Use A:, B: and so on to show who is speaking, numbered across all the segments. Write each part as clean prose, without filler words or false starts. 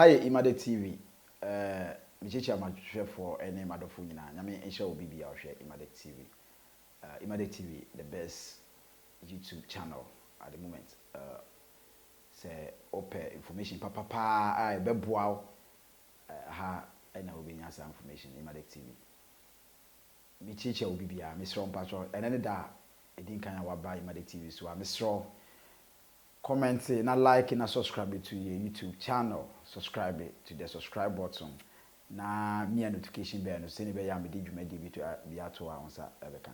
A: Aha yɛ Imade TV. Mekyekyia m'ahwɛfoɔ ne m'adɔfoɔ nyinaa. Nyame nhyira obi biara a ɔhwɛ Imade TV. Imade TV, the best YouTube channel at the moment. Sɛ wopɛ information papapaa a ɛbɛboa wo, ha na wobɛnya saa information, Imade TV. Mekyekyia obi biara, mesrɛ wo mpakyɛw, ɛnɛ ne da a ɛdi nkan a waba Imade TV so a, mesrɛ wo, comment na like na subscribe to your YouTube channel. Subscribe to the subscribe button na mia notification bell no sɛnea ɛbɛyɛ a mede dwumadie bi to bi ato a wo nsa ɛbɛka.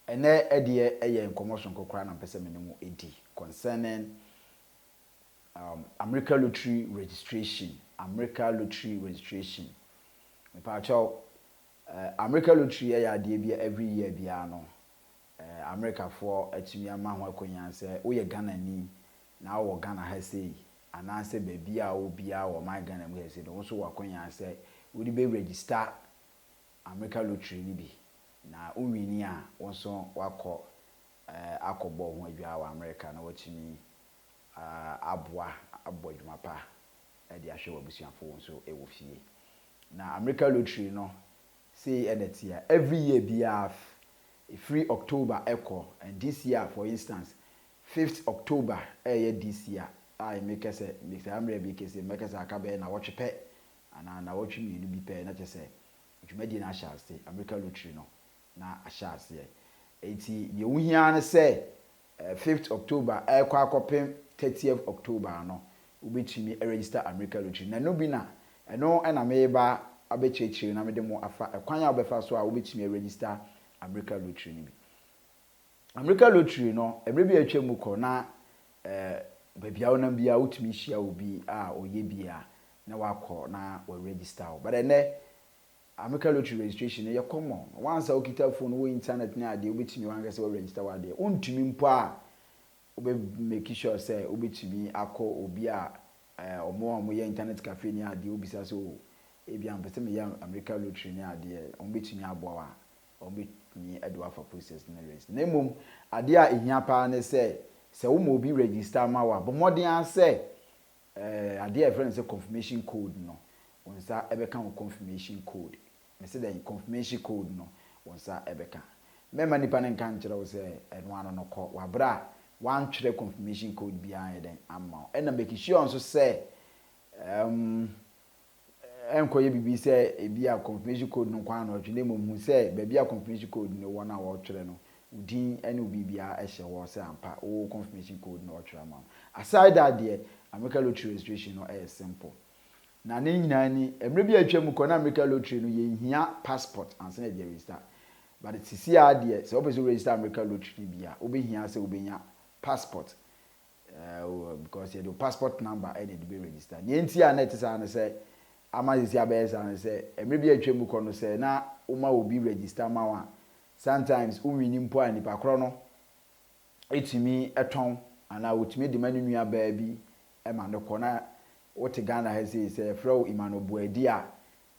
A: Ɛnɛ ɛdeɛ ɛyɛ nkɔmmɔ sononko koraa na mpɛ sɛ me ne mo ɛdi concerning America Lottery registration. America Lottery registration. Mepaakyɛw, America Lottery ɛyɛ adeɛ bi a every year biara no Americafoɔ atumi ama ho akonnwa sɛ woyɛ Ghanani na wowɔ Ghana ha sei anaasɛ baabi a wowɔ biara wɔ ɔman Ghana mu ha sei no, wo nso wɔ akonnwa sɛ wode bɛ register America Lottery no bi, na wo win a, wo nso wakɔ akɔbɔ wo ho adwaa wɔ America na watumi aboa abɔ adwuma pa de ahwɛ w'abusuafo wo nso wɔ fie. Na America Lottery no sei ɛna ɛteɛ, every year biara ɛfiri October ɛkɔ, and this year, for instance, 5th October ɛyɛ this year a mekɛ sɛ saa mmerɛ bi kɛse mɛkɛ sɛ aka bɛyɛ nawɔtwe pɛ anaa nawɔtwe 2 bi pɛ na kyerɛ sɛ dwumadie no ahyɛ ase, America Lottery no na ahyɛ aseɛ. Enti deɛ wohia ne sɛ 5th October ɛkɔ akɔpem 30th October no, wobɛtumi register America Lottery. Na ɛno bi na ɛno ɛna meba abɛkyerɛkyerɛ na mede mo afa ɛkwan a wobɛfa so a wobɛtumi register America Lottery no bi. America Lottery no, mmerɛ bi a atwa mu kɔ na baabi a wonam biara wotumi hyia obi a ɔyɛ bi a na wakɔ na wɔregister wo. But ɛnɛ America Lottery registration no yɛ common. Once a wokita phone, wɔ internet ne adeɛ, wobɛtumi wankasa wɔregister wɔ adeɛ. Wontumi mpo a, wobɛ make sure sɛ wobɛtumi akɔ obi a ɔmo a ɔmo internet cafe ne adeɛ, wobisa sɛ, o, ebi a mpɛ sɛ meyɛ America Lottery ne adeɛ, ɔmo bɛtumi aboa wo a ɔmo bɛtumi de wafa process no register. Na mmom adeɛ a ehia paa ne sɛ woma obi register ma wo a, bɔ mmɔden ara sɛ adeɛ a yɛfrɛ no sɛ confirmation code no, wo nsa ɛbɛka wo confirmation code. Mese dɛn? Confirmation code no, wo nsa ɛbɛka. Mɛma nipa no nka nkyerɛ wo sɛ ɛno ano no kɔ wabere a wantwerɛ confirmation code biara yɛ dɛn ama wo. Ɛna make sure nso sɛ ɛnkɔyɛ biribi sɛ ebi a confirmation code no kwan na ɔtwe, na mmom hu sɛ baabi a confirmation code no wɔ no a wɔtwerɛ no, wo din ne wo biribiara ɛhyɛ hɔ sɛ ampa wo confirmation code no ɔtwerɛ ama wo. Aside that deɛ, America Lottery registration no ɛyɛ simple. Na ne nyinaa ni, mmerɛ bi a atwa mu kɔ na America Lottery no yɛnhia passport ansa na yɛde register, but sisi a deɛ, sɛ wopɛ sɛ register America Lottery no bi a, wobɛhia sɛ wobɛnya passport, because yɛde wo passport number ɛna yɛde bɛ register. Nea nti a na ɛte saa no sɛ ama sisi abɛyɛ saa no sɛ mmerɛ bi a atwa mu kɔ no, sɛ na woma obi register ma wo a, sometimes wowin mpo a, nipa korɔ no ɛtumi ɛtɔn anaa wotumi de ma ne nua baa bi ɛma no kɔ. Na wote Ghana ha sei, sɛ yɛfrɛ wo Emmanuel Buadi a,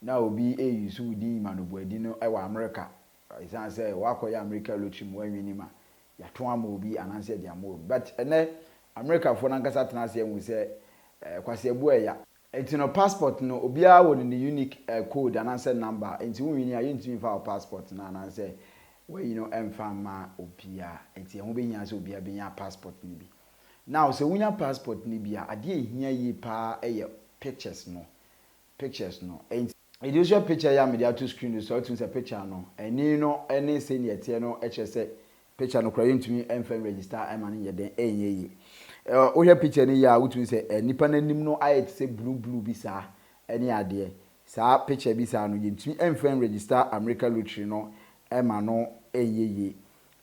A: na obi ɛyi so wo din Emmanuel Buadi no ɛwɔ America, ɛsiane sɛ wakɔyɛ America Lottery mu wanwin ma yɛatɔn ama obi anaasɛ yɛde ama obi. But ɛnɛ Americafoɔ no ankasa tena ase ahu sɛ kwasi abu ɛya. Nti no passport no, obiara wɔ ne unique code anaasɛ number, nti wowin a, yɛntumi mfa wo passport no anaasɛ wayi no ɛmfa mma obiara. Nti ɛho bɛhia sɛ obiara bɛnya passport no bi. Now sɛ wonya passport no bi a, adeɛ a ɛhia yie paa ɛyɛ pictures no. Pictures no, nti ɛdi wohwɛ picture yi a mede ato screen no so, wotumi sɛ picture no ani no ɛne sɛnea ɛteɛ no ɛkyerɛ sɛ picture no koraa yɛntumi ɛmfa register ɛma no nyɛ den, ɛnyɛ yie. Wohwɛ picture no yie a, wotumi sɛ nipa n'anim no ayɛ te sɛ blue blue bi saa ɛne adeɛ saa. Picture bi saa no, yɛntumi ɛmfa register America Lottery no ɛma no ɛnyɛ yie.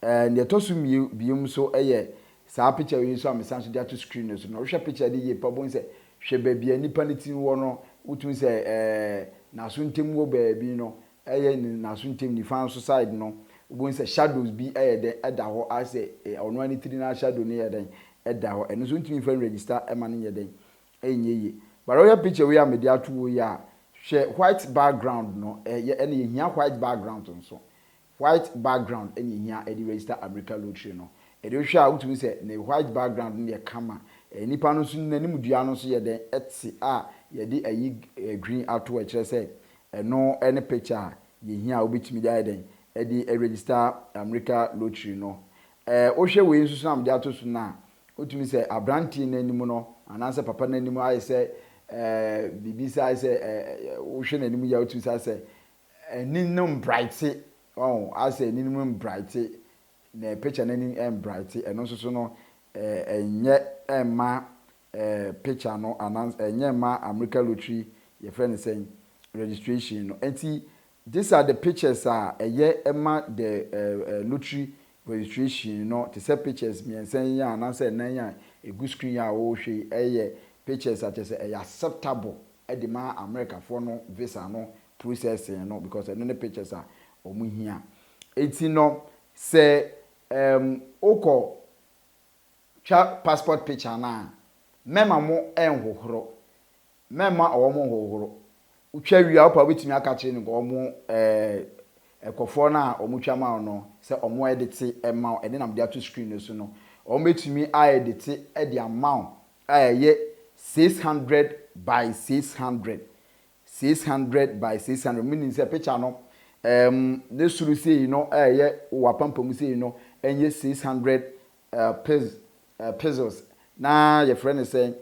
A: Deɛ ɛtɔ so mmienu biom nso ɛyɛ saa picture yi nso a mesan so de ato screen no so no. Wohwɛ picture no yie pa, bohu sɛ hwɛ baabi a nipa no ti wɔ no, wotumi sɛ n'aso ntɛm wɔ baabi no, ɛyɛ n'aso ntɛm nifa nso side no, wobɛhu sɛ shadows bi ɛyɛ dɛn ɛda hɔ, asɛ ɔno ani tiri na shadow no yɛ dɛn ɛda hɔ. Ɛno nso ntumi nfa register ɛma no nyɛ dɛn ɛnyɛ yie. But ɔyɛ picture wei a mede ato wɔ yi a, hwɛ white background no, ɛyɛ ɛna yɛhia white background nso. White background ɛna yɛhia ɛde register America Lottery no. Ɛde wohwɛ a, wotumi sɛ ne white background no yɛ kama. Nipa no nso n'anim dua no nso yɛ dɛn ɛte a yɛde ayi green ato ɛkyerɛ sɛ ɛno ne picture a yɛhia a wobɛtumi de ayɛ dɛn ɛde register America Lottery no. Wohwɛ wei nso so na mede ato so no a, wotumi sɛ aberanteɛ n'anim no anaasɛ papa n'anim ayɛ sɛ biribi sɛ ayɛ sɛ wohwɛ n'anim yɛ a, wotumi sɛ ayɛ sɛ ani no mbright ɔn, ayɛ sɛ ani no mbright na picture n'anim mbright. Ɛno nso so no ɛnyɛ ɛmma picture no anaa ɛnyɛ mma America Lottery yɛfrɛ no sɛn registration no. Nti these are the pictures a ɛyɛ ɛma the lottery registration no. Te sɛ pictures mmiɛnsa yi a anaasɛ nnan a egu screen a wɔrehwɛ yi, ɛyɛ pictures a kyerɛ sɛ ɛyɛ acceptable ɛde ma Americafoɔ no visa no processing no, because ɛno ne pictures a wɔn hia. Eti no sɛ wokɔ twa passport picture no a, mɛma mo ɛnhohoro, mɛma ɔwɔ mo nhohoro. Wotwa wie a, wopɛ wobɛtumi aka kyerɛ no wɔn ɛkɔfoɔ no a wɔn twa ma wo no sɛ wɔn edit ɛma wo. Ɛne nam de ato screen no so no, wɔn bɛtumi aedit ɛde ama wo a ɛyɛ 600 by 600, 600 by 600, meaning sɛ picture no ne soro sei no ɛyɛ wɔ apampam sei no ɛnyɛ 600 pixels, na yɛfrɛ no sɛ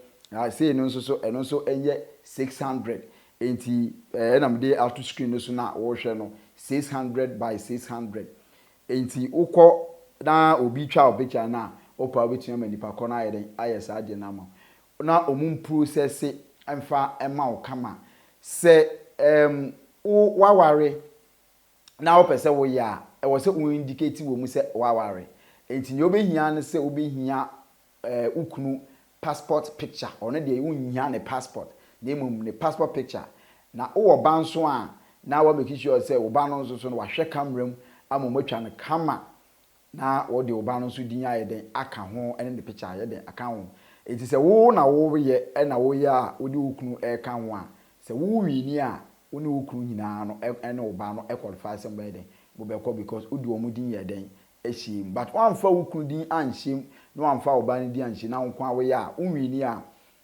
A: sei no nso so ɛno nso ɛnyɛ 600. Nti ɛnam de ato screen no so na wɔrehwɛ no, 600 by 600. Nti wokɔ na obi twa o picture no a, wopɛ a wobɛtumi ama nipa kɔ no ayɛ dɛn ayɛ saa adeɛ no ama wo na ɔmo process mfa ɛma wo kama. Sɛ wo waware na wopɛ sɛ woyɛ a, ɛwɔ sɛ wo indicate wɔ mu sɛ waware. Nti nea wobɛhia ne sɛ wobɛhia wo kunu passport picture. Ɔno deɛ, wonhia ne passport na mmom ne passport picture. Na wowɔ ba nso a, na wa make sure sɛ wo ba no nso so no wahwɛ camera mu ama wɔn atwa no kama na wɔde wo ba no nso din ayɛ den aka ho, ɛne ne picture ayɛ den aka ho. Eti sɛ wo na woyɛ ɛna woyɛ a, wode wo kunu ɛka ho a, sɛ wo win a, wo ne wo kunu nyinaa no ɛne wo ba no ɛqualify sɛ mbɛyɛ den wobɛkɔ, because wode wɔn din yɛ den ahyia mu. But wɔamfa wo kunu din anhyɛ mu na wɔamfa wo ba no din anhyɛ mu na wo nko a woyɛ a, wo win a,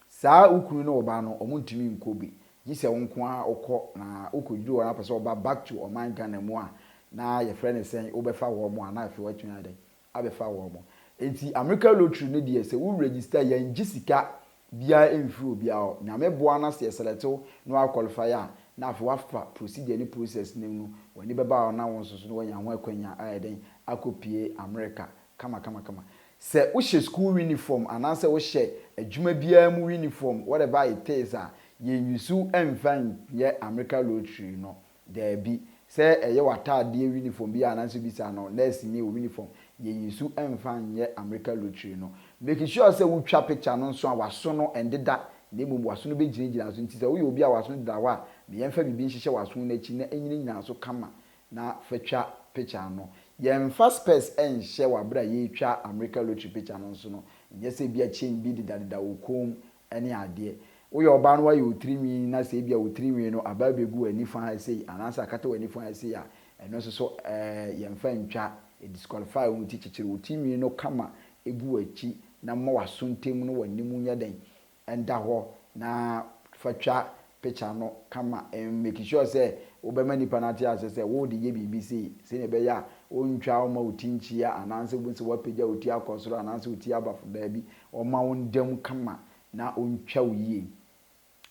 A: saa wo kunu ne wo ba no wɔn ntumi nkɔ bi, gye sɛ wo nko a wokɔ. Na wokɔduru hɔ na apɛ sɛ ɔba back to ɔman Ghana mu a, na yɛfrɛ no sɛn, wobɛfa wɔn mo a na afei watumi ayɛ dɛn abɛfa wɔn mo. Nti America Lottery no deɛ, sɛ wo register, yɛn gye sika biara mfiri obiara hɔ. Nyame boa na sɛ yɛselect wo na waqualify a, na afei wafa procedure ne process no mu, w'ani bɛba hɔ na wɔn nso so no wanya ho akwanya ayɛ dɛn akɔpie America kama kama kama. Sɛ wohyɛ school uniform anaasɛ wohyɛ adwuma biara mu uniform, whatever it is a, yɛn use mfa nyɛ America Lottery no. Daabi, sɛ ɛyɛ w'ataadeɛ uniform bi anaasɛ bi saa no, nurse ni wɔ uniform, yɛn use mfa nyɛ America Lottery no. Make sure sɛ wotwa picture no nso a, waso no ɛndeda, na mmom waso no bɛgyinagyina so. Nti sɛ woyɛ obi a waso no deda hɔ a, yɛmfa biribi nhyehyɛ waso no akyi na ɛnyinagyina so kama na fa twa picture no. Yɛmfa specs ɛnhyɛ wɔ abere a yɛretwa America Lottery picture no nso no. Nyɛ sɛ bi a chain bi dedadeda wɔ kɔn mu ɛne adeɛ. Woyɛ ɔbaa no, wayɛ wo tirinwi na sɛ ebi a wo tirinwi no aba abɛgu w'ani fa ha sei anaasɛ akata w'ani fa ha sei a, ɛno nso so yɛmfa ntwa, disqualify wo. Ti kyekyere wo tirinwi no kama egu w'akyi na ma w'aso ntam no w'anim nyɛ den ɛnda hɔ na fa twa picture no kama. Make sure sɛ wobɛma nipa no ate ase sɛ wode yɛ biribi sei, sɛnea ɛbɛyɛ a wontwa woma wo ti nkyia anaasɛ wobu sɛ woapagya wo ti akɔ soro anaasɛ wo ti aba fam. Daabi, ɔma wo ndam kama na ɔntwa wo yie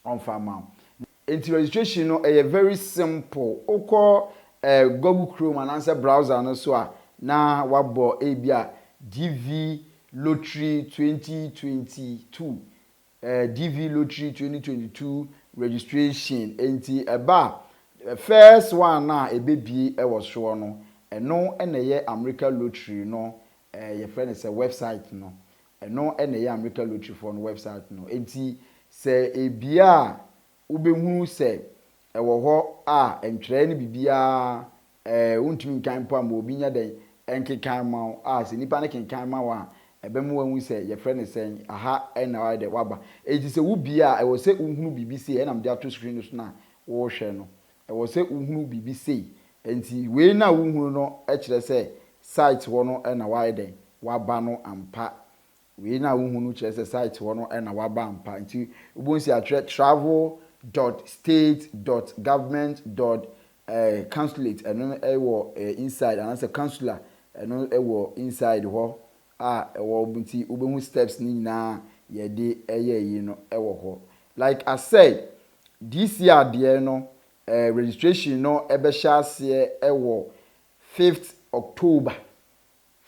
A: ɔmfa ma wo. Nti registration no ɛyɛ very simple. Wokɔ Google Chrome anaasɛ browser no so a, na wabɔ ebi a DV Lottery 2022, DV Lottery 2022 registration. Nti ɛba a, first one na ɛbɛbie ɛwɔ soɔ no, ɛno ɛna ɛyɛ America Lottery no, yɛfrɛ no sɛ website no. Ɛno ɛna ɛyɛ America Lottery foɔ no website no. Nti sɛ ebia a, wobɛhunu sɛ ɛwɔ hɔ a ntwerɛ no biribiara wontumi nkan mpo ama obi nyɛ dɛn nkekan ma wo a, sɛ nipa no kenkan ma wo a, ɛbɛma wahu sɛ yɛfrɛ no sɛn aha ɛna wayɛ dɛ waba. Eti sɛ wobie a, ɛwɔ sɛ wohunu biribi sei ɛnam de ato screen no so na wɔrehwɛ no. Ɛwɔ sɛ wohunu biribi sei. Nti wei na wohunu no kyerɛ sɛ site hɔ no ɛna wayɛ dɛn waba no ampa. Wei no a wohu no kyerɛ sɛ site hɔ no na waba ampa. Nti wobɛhu sɛ yɛatwerɛ travel dot state dot government dot eh, consulate ɛno wɔ eh, inside anaasɛ consular ɛno wɔ inside hɔ a ɛwɔ nti wobɛhu steps no nyinaa yɛde ɛyɛ yi no ɛwɔ hɔ. Like I said, this year deɛ no eh, registration no ɛbɛhyɛ aseɛ ɛwɔ 5th October.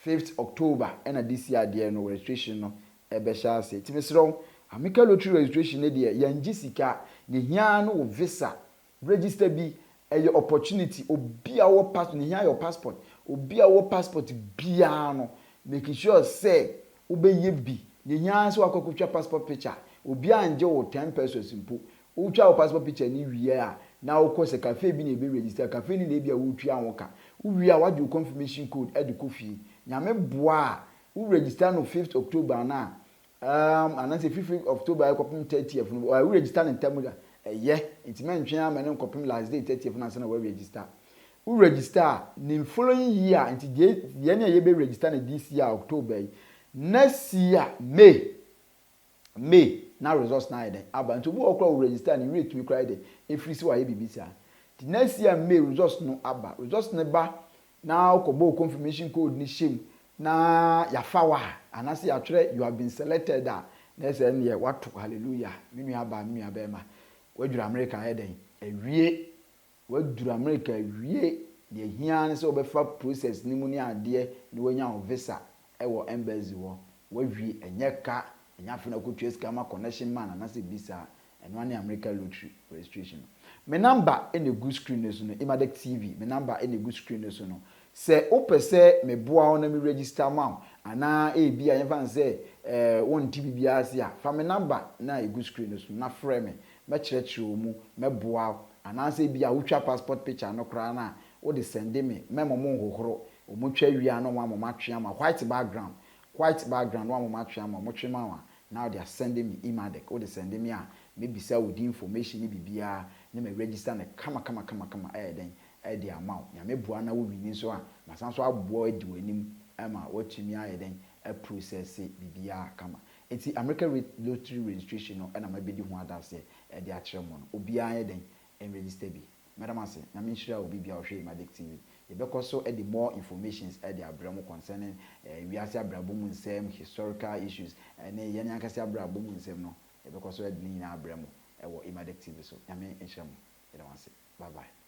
A: 5th October ɛna this year deɛ no registration no ɛbɛhyɛ ase. Nti mesrɛ wo, America Lottery registration no deɛ, yɛngye sika. Ne hia no wɔ visa register bi, ɛyɛ opportunity. Obi a wɔ passport, ne hia yɛ passport. Obi a wɔ passport biara no, make sure sɛ wobɛyɛ bi. Ne hia sɛ wakɔ akɔtwa passport picture. Obi a ngye wo 10 pesos mpo. Wotwa wo passport picture ni wie a, na wokɔ sɛ cafe bi na ebe register cafe ni na ebi a wotua ho ka. Wowie a, wagye wo confirmation code ɛde kɔ fie. Nyame boa a, wo register no 5th October na anaasɛ 5th October ɛkɔpem 30th no, wo register ne ntɛm da ɛyɛ. Nti mɛntwɛn ama ne nkɔpem last day 30th no ansa na wo register. Wo register a, ne following year, nti deɛ deɛ ne a yɛbɛ register no this year October yi, next year May na results na ayɛ dɛn aba. Nti obi wɔ kora wo register ne werɛ tumi kora yɛ dɛn efiri sɛ wayɛ biribi saa. Nti next year May results no aba. Results no ba na wokɔbɔ confirmation code ne hyɛ mu na yafa wa anaasɛ yɛatwerɛ "you have been selected" a, na ɛsɛ neɛ wato hallelujah. Me nua baa, me nua bɛrima, waduru America ayɛ dɛn awie. Waduru America awie. Deɛ hia ne sɛ wɔbɛfa process ne mu ne adeɛ na wanya wo visa ɛwɔ embassy hɔ. Wawie, ɛnyɛ ka, ɛnyɛ afei na akɔtua sika ma connection man anaasɛ bi saa. Ɛno ne America Lottery registration. Me number ɛna egu screen no so no, Imadek TV, me number ɛna egu screen no so no. Sɛ wopɛ sɛ meboa wo na me register ma wo anaa ebi a yɛmfa no sɛ wonte biribiara ase a, fa me number na egu screen no so na frɛ me. Mɛkyerɛkyerɛ wo mu, mɛboa wo. Anaasɛ ebi a wotwa passport picture no koraa na wode send me. Mɛma mo nhohoro wɔn twa wie a, na wɔn ama mo atwe ama white background, white background, wɔn ama mo atwe ama mo twe ma wa na wode asend me. Imadek, wode send me a, mebisa wo di information ne biribiara na ma register no kama kama kama kama ɛyɛ dɛn ɛde ama wo. Nyame boa na wo win nso a, masan so aboa adi w'anim ɛma watumi ayɛ dɛn aprocess biribiara kama. Nti America Lottery registration no ɛna mabɛdi ho adaseɛ ɛde akyerɛ mo no. Obiara yɛ dɛn ɛnregister bi. Madam ase, Nyame nhyira obi bia ɔhwɛ Imadek TV. Yɛbɛkɔ so ɛde more informations ɛde abrɛ mo concerning wiase abrabɔ mu nsɛm, historical issues ɛne yɛn ankasa abrabɔ mu nsɛm no. Yɛbɛkɔ so ɛde ne nyinaa abrɛ mo ɛwɔ Imadek TV so. Nyame nhyira mo. Yɛda mo ase. Bye bye.